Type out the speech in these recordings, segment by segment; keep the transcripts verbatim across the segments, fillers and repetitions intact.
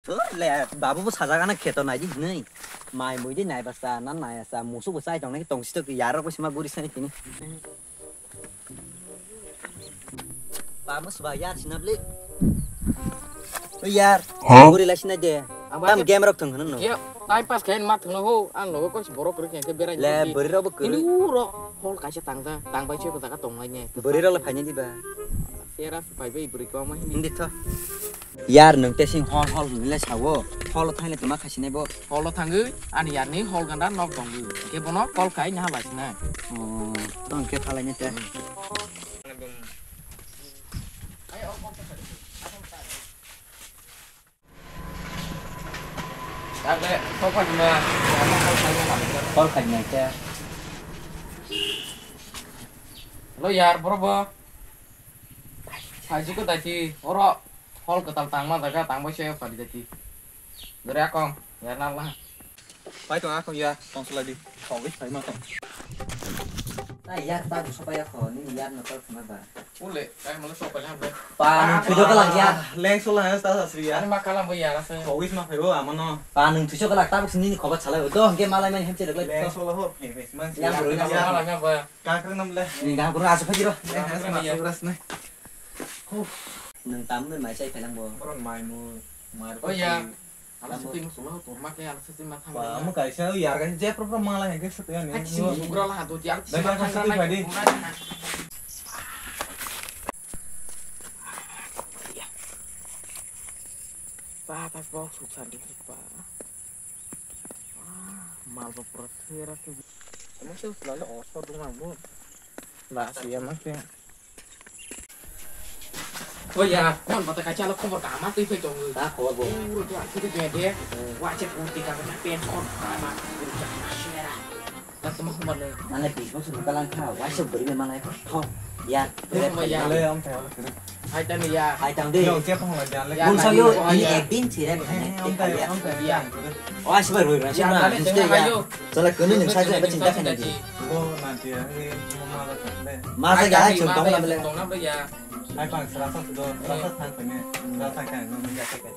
O le, babu bo sajak ana kheto nai di hinwi. Mai mui di nai basa, na nai asa, musu bo chai tong nai tong sito ki yar rok bo sima guri sani tini. Ba musu ba yar sina bli. O yar, Huh? Guri lai sina de. Ang ba Tam ke- game rok thong hanu no. Ye, time pass khain ma thangno ho, ang logo koi borok rek ke berai. Le, bwrwi rok bo kwrwi. Ini uro, hol kaisa tangja, tang bai se ko jaga tong lai ne. Bwrwi rok le phaini di ba. Sera phai bai bwrwi ko ma hini. Hindi tho. Yar nwng te sing hol hol hwnwi le sawo. Hol thaile tuma khasi nai bo. Hol o thangwi ani yarni hol ganda nok tongwi. Ke bono call khai naha lai sinai. Oh, tong ke thalai ne te. Call khai nai te. Lo yar bro bo. Saji ko dati oro hol kwtal tangma jaga tangbai se pari dati. Dore akong yar nang lah. Pai tong akong ya tong selai di. Kau wis pai ma tong. Ta yar ta bu sopa ya kho ni yar no kol khma ba. Ule kai mala sopa lah be. Pa nung thujo kala ya. Leng sola ha ta sasri ya. Ani ma kalam bo yar ase. Kau wis ma phai bo amano. Pa nung thujo kala ta bu sini ni khoba chala do hingke malai mai hemche rok lai. Leng sola ho. He he man. Yang bro yang. Kakrang nam le. Ni gang bro asu phajiro. Nang tam nung mai sai phelang bo. Boron mai mu. Mar. Oh ya. Ala suti musulo to ma ke ala suti ma thang. Ba mu kaisa yar kaisa je pro pro mala hengke suti ani. Ai sing sugra la do jar. Dai ka suti phadi. Ba ta bo suk sandi ba. Mal ba pro thera ke. Kamu sih selalu osor dong aku. Ba siya mas ya. Oh ya, kon bata kacha lo khobor kama twi phai tongo. Ta khobor bo. Uro to aku de de. Wa che pun ti ka na pen kon kama. Uro cha na shera. Ta tama khobor le. Mane bis bosor kalang kha, wa se beri me manai kho. Ya. Hai tang ya. Hai tang de. Yo, siapa mau jalan? Bun sa yo, ini ekdin sih ya. Om tai, om tai. Ya. Oh, asli baru ya. Sih na. Chala kunu nih saja apa cinta kan ini. Bo nanti ya, ini mau malah kan deh. Masa ya, cuma tong na bele. Tong na bele ya. Hai pang serasa sudah, serasa sang kene, serasa kan, no menjadi kan.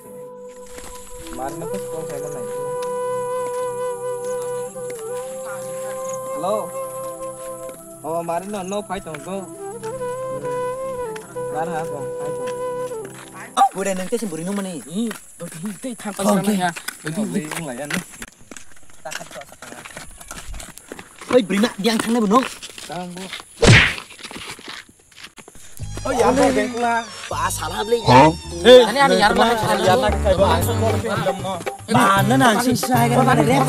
Mar na kus kong saya mana? Hello. Oh, mari no, no fight on go. Mar ha go, fight on. Bure nang te sim buri no mani. Ih, to ti te thang pa sana ya. To ti. Hoi, buri na diang thang na bu no. Tang bu. Oh ya, mau bengkula. Ba salah beli. Ani ani yar mana? Yar nak kai ba. Mana nang sih saya kan ada rep.